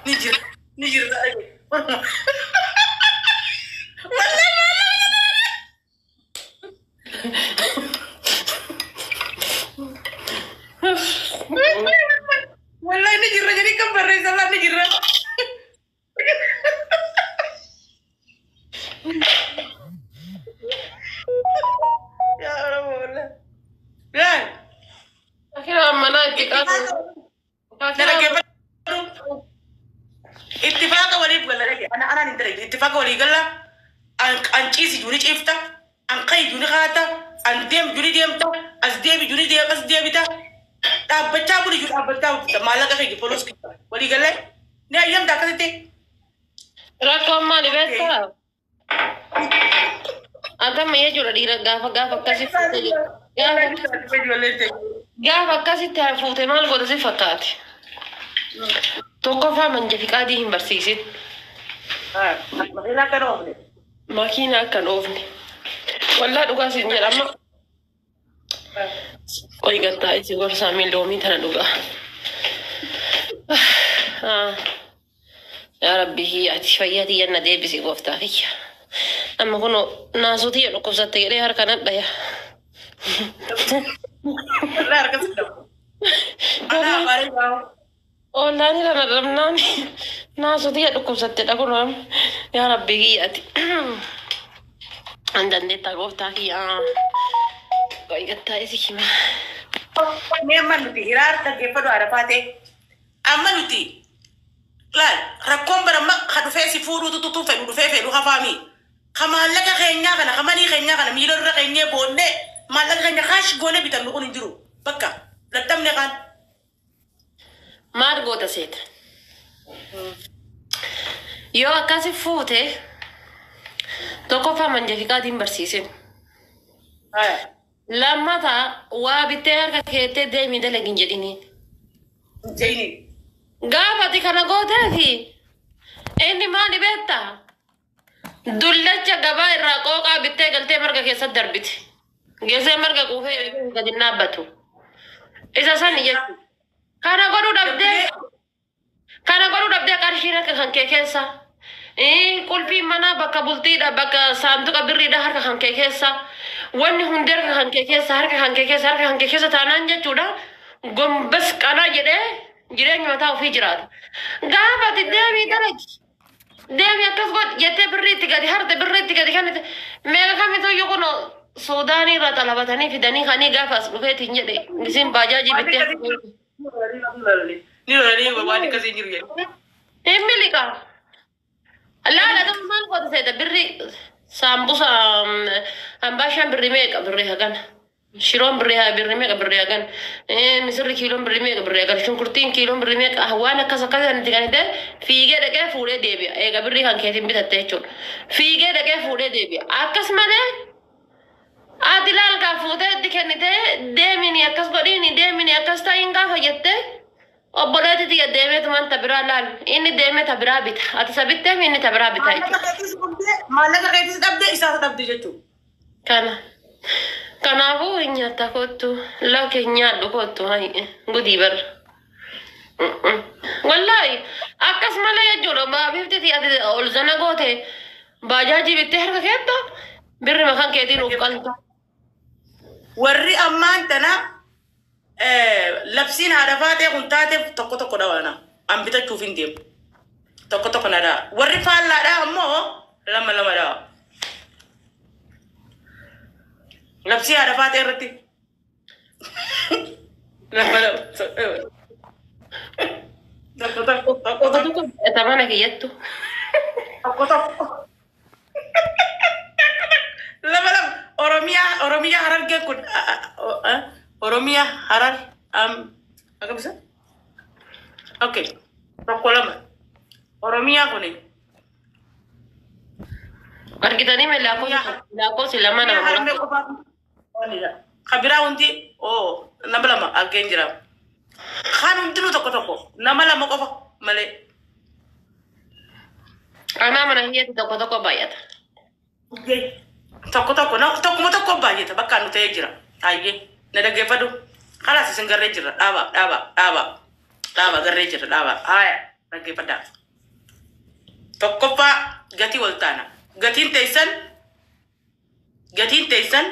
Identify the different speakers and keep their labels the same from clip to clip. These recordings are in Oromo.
Speaker 1: Ni jira. Ni jira. Wallahi. Wallahi ni jirra jedhee kan barreessan ni jirra. Yaa Oromoo wallahi. Yaa.
Speaker 2: Akira manaa itti qabu.
Speaker 1: Dhaggeeffadhu. Ittifaaqa waliif galla dhage. Ana anaan hin dalagde. Ittifaaqa walii galla. An ciisi juu ni ciifta. An kayi juu ni kaata. An deem juu ni deemta. As deebi juu ni deem as deebita. Dhaabbachaa buli juu dhaabbachaa bulta. Maallaqa kee polos walii gallee. Ni hayyamta akkasitti.
Speaker 2: Rakkoon maali beektaa? Akkama jechuudha dhiira gaafa gaafa akkasi fuute gaafa gaafa akkasitti fuute maal godha si fakkaate? Tokkoffaa manja fiqaadii hin barsiisin.
Speaker 1: Makiinaa akka oofne.
Speaker 2: Makiina akka hin oofne. Wallaa dhugaa siin jedha amma. Qoy gattaa isi gorsaa miiloomii tana dhugaa. Yaa Rabbi ati fayyaa tiyya na deebisi gooftaa kiyya. Amma kun naasuu tiyya dhukkubsatte jedhee harka nadhaya.
Speaker 1: Wallahi harka si dhabu. Ana abaaree baa'u.
Speaker 2: Ollaan irra na dhabnaan naasuu tiyya dhukkubsatte dha kun yaa Rabbi kiyya ati. An dandeettaa gooftaa kiyya. Qoy gattaa isi hima.
Speaker 1: Mee amma nuti hiraar dhaggeeffadhu haadha ta'e. Amma nuti laal rakkoon bara amma ka dhufee si fuudhuu tututu fedhu dhufee fedhu hafaami. Ka maallaqa keenyaa kana ka manii keenyaa kana miila irra keenyee boonnee maallaqa keenya kaash goonee bitannu kun hin jiru. Bakka dadhabne kaan.
Speaker 2: Maal goota seeta? Yoo akkasi fuute tokkoffaa manja fiqaatiin barsiisin. Lammataa waa bittee harka keettee deemii dalagin jedhini.
Speaker 1: Jeyni.
Speaker 2: Gaafa ati kana gooteefi inni maali beektaa? Dullacha gabaa irraa qooqaa bittee galtee marga keessatti darbite. Geessee marga quufee gadi hin dhaabbatu. Isa sani jechuudha. Kana godhuu dhabdee kana godhuu dhabdee qarshiin harka kan kee keessa. Qulfiin manaa bakka bultiidha bakka saanduqa birriidha harka kan kee keessa. Wanni hundi harka kan kee keessa harka kan kee keessa harka kan kee keessa taanaan jechuudha. Gombas qanaa jedhee jireenya mataa ofii jiraata. Gaafa ati deemii dalagi. Deemii akkas godhi jettee birrii itti gadi harte birrii itti gadi kennite meeqa kamitu iyyuu kun Suudaanii irraa xalabatanii fidanii kanii gaafa as dhufeetiin jedhe isin baajaajii bittee
Speaker 1: Ni lolanii waan akkasii hin jiru jedhe.
Speaker 2: Hin miliqa. Laala gama maal goota seeta birri saambusa hambaashaan birri meeqa birri hagana. Shiroon birri birri meeqa birri hagana. Misirri kiiloon birri meeqa birri hagana. Shunkurtiin kiiloon birri meeqa waan akkas akkas itti kanite fiigee dhaqee fuudhee deebi'a. Eega birri kan keetiin bitatte jechuudha. Fiigee dhaqee fuudhee deebi'a. Akkas malee ati laalkaa fuutee itti kennitee deemini akkas godhiini deemini akkas ta'iin gaafa jettee obboleetti tiyya deemeetumaan ta biraa laal inni deemee ta biraa bita ati isa bitteef inni ta biraa bita jechuudha.
Speaker 1: Maallaqa keetis dhabdee isaas dhabde jechuudha.
Speaker 2: Kana kanaafuu hin nyaata kottu lakke hin nyaadhu kottu gudii barra. Wallaahi akkas malee jechuudha baabifti tiyya ati ol zana goote baajaajii bittee harka keetta birri makan keetiin of qalta.
Speaker 1: Warri ammaan tana labsiin haadha faatee kun taateef tokko tokko dhawana. An bitachuuf hin deemu. Tokko tokko na dha'a. Warri faallaadhaa ammoo lama lama dha'a. Labsii haadha faatee irratti. Lama lama. Tokko tokko tokko
Speaker 2: Tokko tokko ta mana kiyyattu.
Speaker 1: Tokko tokko. Lama lama. Oromiyaa Oromiyaa Harargee kun Oromiyaa Harar akkam isa? Okay. Tokko lama. Oromiyaa kuni.
Speaker 2: Argitanii mee lakkoofsi lama nama
Speaker 1: Harmee
Speaker 2: murata.
Speaker 1: qofaa. Kabiraa hundi oo nama lama argeen jira. Kaan hundinuu tokko tokko nama lama qofa malee.
Speaker 2: Anaa mana kiyyatti tokko tokko baay'ata.
Speaker 1: Tokko tokko tokkuma tokko baay'ata bakka nu ta'ee jira. Ayyee na dhaggeeffadhu. Kalaas isin garree jira dhaaba dhaaba dhaaba dhaaba garree jira dhaaba. Haaya. Dhaggeeffadhaa. Tokkoffaa gatii wal taana. Gatiin teessan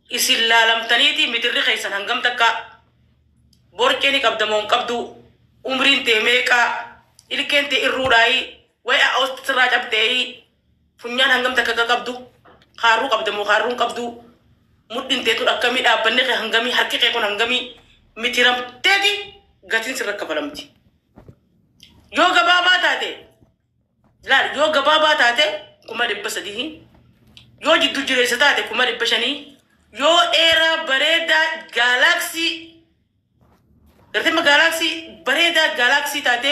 Speaker 1: isin laalamtaniiti mitirri keessan hangam takka, borcee ni qabda moo hin qabdu, umriin tee meeqaa, ilkeen tee irruudhaayi wayi sirraa cabteeyi, funyaan hangam takka akka qabdu, kaarruu qabda moo kaarruu hin qabdu, mudhiin teetun akkamii, dhaabbanni kee hangamii, harki kee kun hangamii, mitiramteeti gatiin sirra kafalamti. Yoo gabaabaa taate laal, yoo gabaabaa taate 300,000, yoo jiddu jireessa taate 500,000, yoo dheeraa bareedaa galaxy gartee galaxy bareedaa galaxy taate,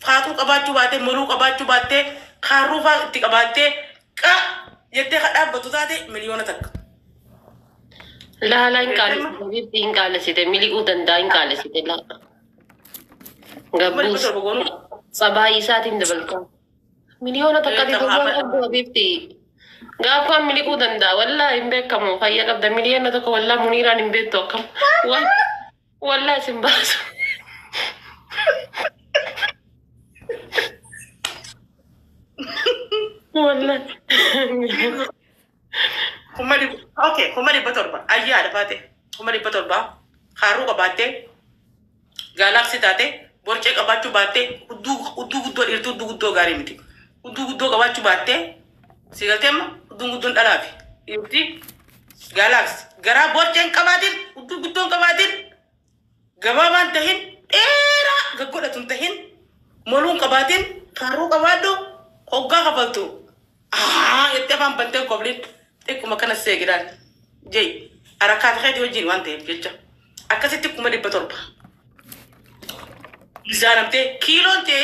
Speaker 1: faaxuu qabaachuu baattee, moluu qabaachuu baattee, kaarruu faa itti qabaattee qa jettee ka dhaabbattu taate 1,000,000.
Speaker 2: Laala, hin qaalessite bifti, hin qaalessite, miliquu danda'a, hin qaalessite laa.
Speaker 1: Kuma dhibba
Speaker 2: Gabbuus
Speaker 1: torba goonuu.
Speaker 2: Sabaayii isaatiin dabalta. 1,000ti fayyaa qabdu bifti. Gaafaan miliquu danda'a, wallaa hin beekamu, fayyaa qabda 1,000,000, wallaa Muniiraan hin beektu akkam. Wallaa isin baasu. Wallaa.
Speaker 1: Okay, 700,000 ayyaa dhafaate 700,000, kaarruu qabaattee, galaxy taate, borcee qabaachuu baattee, hudduu guddoo, dhiirtuu hudduu guddoo gaarii miti, hudduu guddoo qabaachuu baattee, si galtee, amma hudduun guddoon dhalaafi dhiirti, galaxy garaa borceen qabaatin, hudduu guddoon qabaatin, gabaabaan tahin, dheeraa gaggodhatu tahin, moluun qabaatin, kaarruu qabaadhu, hoggaa kafaltu jettee afaan bantee kobliin xiqquma kana seegidhaan jei harakaata keetii wajjin waan ta'eef jecha akkasitti 700,000 mizaanamtee, kiiloon ta'e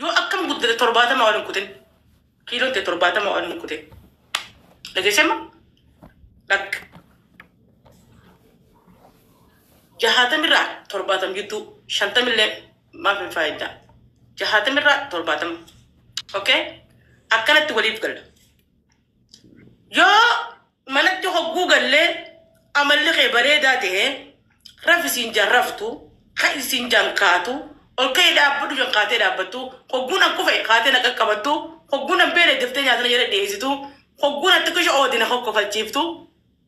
Speaker 1: yoo akkam guddate 70 ol hin kutin, kiiloon ta'e 70 ol hin kutin, dhageessema lakka 60rraa 70 jidduu, 50llee maaf hin faayidaa, 60rraa 70, okay, akkanatti waliif galla. Yoo manatti hogguu gallee amalli kee bareedaa ta'e, rafisiin jaan raftu, ka isiin jaan kaatu, ol ka'ee dhaabbadhu jaan kaatee dhaabbattu, hogguun an kufe kaatee na qaqqabattu, hogguun an beela daftee nyaata na jala dhiyeessitu, hogguun an xiqqisho oodina hokkofalchiiftu,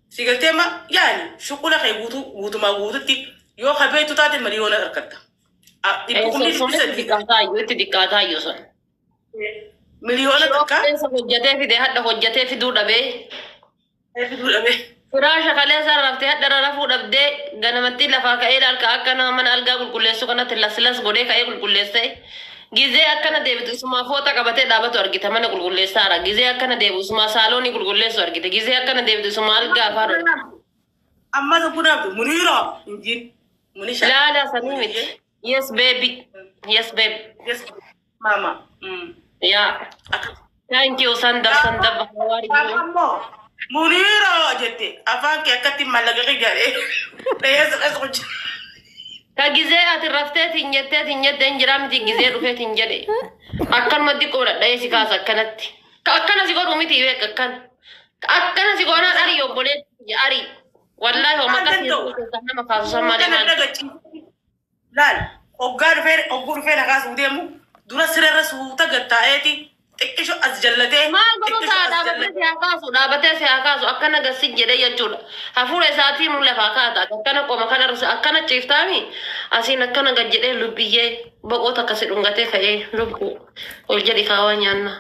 Speaker 1: si galtee, ma yaani shuqula kee guutuu guutumaa guututti yoo kabeetu taate 1,000,000 harkatta. Dhibba kumni dhibbi
Speaker 2: Itti
Speaker 1: sadii
Speaker 2: xiqqaataayyuu, itti xiqqaataayyuu sun.
Speaker 1: 1,000,000.
Speaker 2: Qeensa hojjetee fide hadha hojjetee fiduu dhabee.
Speaker 1: Fiduu dhabee.
Speaker 2: Firaasha kaleessa raftee hadha rafuu dhabdee, ganamatti lafaa ka'ee harka akka nama mana algaa qulqulleessu kanatti laslas godhee ka'ee qulqulleessee. Gizee akkana deebitu isumaa foota qabatee dhaabatu argita mana qulqulleessaara. Gizee akkana deebitu isumaa saaloonii qulqulleessu argita. Gizee akkana deebitu isumaa algaa afaan.
Speaker 1: Amma tokko dhaabdu Muniiroo injiin Munisha.
Speaker 2: Laala, sanii miti. Yes baby. Yes baby.
Speaker 1: Yes mama.
Speaker 2: Yeah.
Speaker 1: Akka
Speaker 2: Thank you, Sandab Sandab. How are you?
Speaker 1: Ammoo Muniiroo jette afaan kee akkatti mallaqa kee jedhee dheessa dheessa hojii.
Speaker 2: Ka gizee ati rafteetiin jetteetiin jette hin jiraa miti, gizee dhufeetiin jedhe. Akkanuma xiqqoo dhadha'ee si kaasa akkanatti. Ka akkana si godhu miti beek akkana. Ka akkana si godhaan ari obboleetti ari. Wallaahi homa
Speaker 1: Maal
Speaker 2: akkas
Speaker 1: danda'u?
Speaker 2: keessaa nama kaasu san malee
Speaker 1: Kana
Speaker 2: maal.
Speaker 1: dhagachi. Laal, hoggaa dhufee, hogguu dhufee na kaasuu deemu dura sirarra suuta gattaa'eeti xiqqisho as jallatee
Speaker 2: Maal godhu
Speaker 1: xiqqisho
Speaker 2: ta'a
Speaker 1: as
Speaker 2: dhaabatee
Speaker 1: jallatee.
Speaker 2: si haa kaasu, dhaabatee si haa kaasu, akkana gassi jedhee jechuudha. Hafuura isaatii mun lafaa kaata, akkana qoma kana akkana ciiftaami asiin akkana gad jedhee, lubbiyyee boqoota akkasi dhungatee ka'ee, lubbuu ol jedhi kaawaa nyaanna,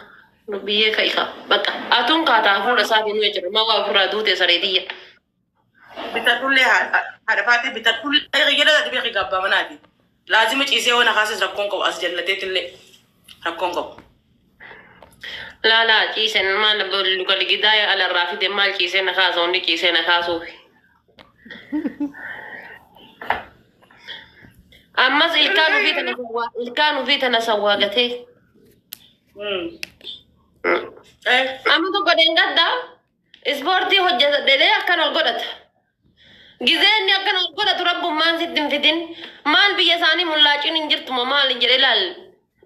Speaker 2: lubbiyyee ka'i kaa bakka atuun kaata hafuura isaatiin nu jechuudha, maa waa ofirraa duute sareetiyya.
Speaker 1: Bitadhullee haadha faatee bitadhullee jedha beeki gabbaa manaati. Laazima ciisee waan kaases rakkoon qabu, as jallateetillee rakkoon qabu.
Speaker 2: Laalaa, ciisen maal luka ligidaa alarraa fide, maal ciisee na kaasa, hundi ciisee na kaasuufi. Ammas ilkaan ofii tana sawwaa, ilkaan ofii tana sawwaagatee. Amma tokko deengaddaa ispoortii hojjeta jedhee akkana ol godhata. Gizee inni akkana ol godhatu rabbummaan sitti hin fidin. Maal biyya isaanii mullaaciin hin jirtu moo maal jedhee laal.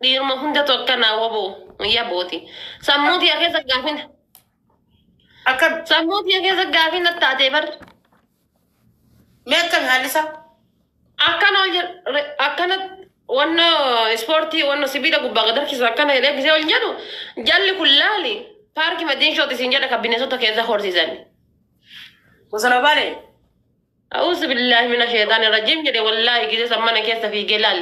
Speaker 2: Dhiiruma hundatu akkanaa waboo yabooti. Sammuu tiyya keessa gaafina.
Speaker 1: Akkam?
Speaker 2: Sammuu tiyya keessa gaafina taatee bar.
Speaker 1: Mee akkami haalli isaa?
Speaker 2: Akkana ol jedhe akkana Wanno ispoortii wanno sibiila gubbaa gad harkisa akkana jedhee gisee ol jedhu jalli kun laali paarkii madiinshooti siin jedha kan bineensota keessa horsiisan.
Speaker 1: Bosona Baalee.
Speaker 2: A'uuzu billaahi mina sheexaani rajiim jedhe, wallaahi gisee san mana keessa fiigee laal.